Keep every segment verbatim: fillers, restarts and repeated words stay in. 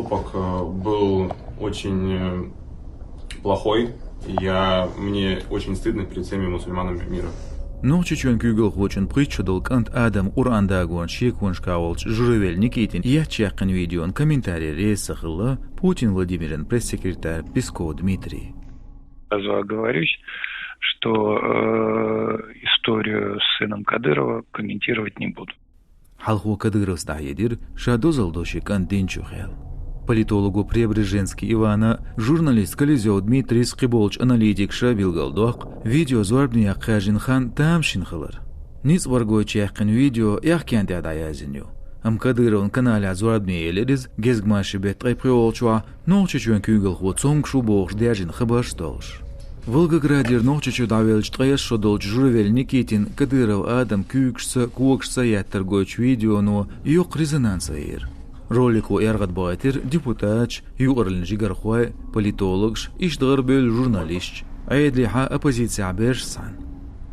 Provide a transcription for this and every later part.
Поступок, э, был очень, э, плохой. Я, мне очень стыдно перед всеми мусульманами мира. Нохчийчоьнан куьйгалхочун пхийтта шо долу кӀант Адам Къуръан дагонан шеконашкахь волчу Журавель Никитина еттачу яьккхина видеона комментарий реза ца хилла Путин Владимиран пресс-секретарь Песков Дмитрий. Сразу оговорюсь, что, э, историю с сыном Кадырова комментировать не буду. Хьалхо Кадыровс дӀахьедира, ша дозалла до шен кӀант динчух аьлла. Политолого Преображенский Ивана, журналист Колизев Дмитрийс, кхиболчу аналитикаша билгалдоккху видео зорбане яккха хаьржина хан тамашийна хилар. Ницкъ варгойчу яьккхина видео аьхкенна тӀехь дӀаязйина ю. Амма Кадыровн каналехь зорбане елира иза, гезгмашин беттан ткъе пхоьалгӀачохь Нохчийчоьнан куьйгалхо цомгуш ву бохуш даьржина хабарш а долуш. Волгоградера Нохчийчу дӀавеллачу ткъе исс шо долчу Журавель Никитина Кадыров Адам куьйгашца, когашца еттар гойтучу видеоно йоккха резонанс айира. Ролико эргӀадбахийтира депутаташ, юкъараллин жигархой, политологаш, иштта гӀарабевлла журналисташ, Ӏедалехьа оппозицехь берш цхьаьна.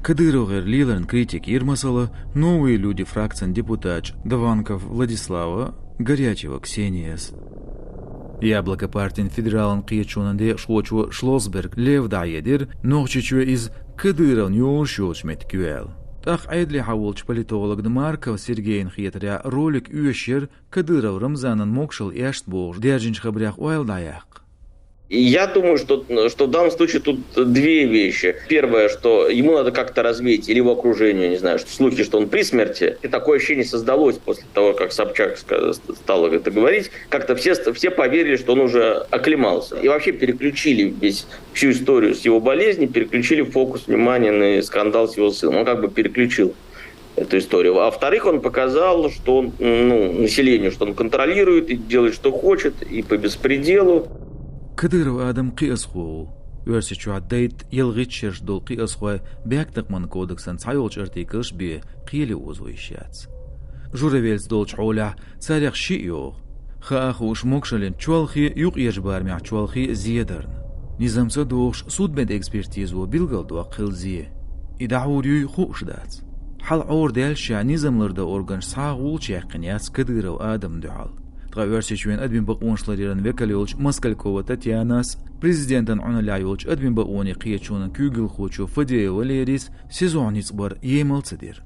КадыровгӀеран леларна критика йира, масала, «Новые люди» фракцин депутаташ Даванков Владислава, Горячева Ксенияс. «Яблоко» партин федералан кхеташонан декъашхочо Шлосберг Лев дӀахьедира, Нохчийчоь иза Кадыровна йолуш йоцучу меттиг ю аьлла. ТӀаккха Ӏедалехьа волчу политологна Марков Сергейна хетарехь, ролик оьшуш яра Кадыров Рамзанан могушалла эшна бохуш даьржинчу хабарех ойла дӀаяккха. Я думаю, что, что в данном случае тут две вещи. Первое, что ему надо как-то развеять, или его окружению, не знаю, что слухи, что он при смерти. И такое ощущение создалось после того, как Собчак ска-, стала это говорить. Как-то все, все поверили, что он уже оклемался. И вообще переключили весь, всю историю с его болезни, переключили фокус внимания на скандал с его сыном. Он как бы переключил эту историю. А во-вторых, он показал, что он, ну, населению, что он контролирует и делает, что хочет, и по беспределу. Кадыров Адам кхиазхо ву. Оьрсийчохь дайта ялхитта шераш долу кхиазхой бехктакхаман кодексан цхьайолчу артиклаш бен кхеле озо йиш яц. Журавельс долчу хьолехь царех шиъ йогӀу. Хаа хууш, могушаллин чолхе, юкъерчу барамехь чолхе зедарна. Низамца а догӀуш, судмедэкспертизо билгалдоккху хилла зе. И дӀахьур юй хууш дац. Хьала Ӏора даьлча, ша низам лардан органаш цхьа а гӀулч яьккхина яц Кадыров Адамна дуьхьал. Ткъа Оьрсийчоьнан админ бакъонаш ларъяран векал йолчу Москалькова Татьянас, президентан Ӏуналлехь йолчу админ бакъонийн кхеташонан куьйгалхочо Фадеев Валерийс СИЗО-хь ницкъ бар емал ца дира.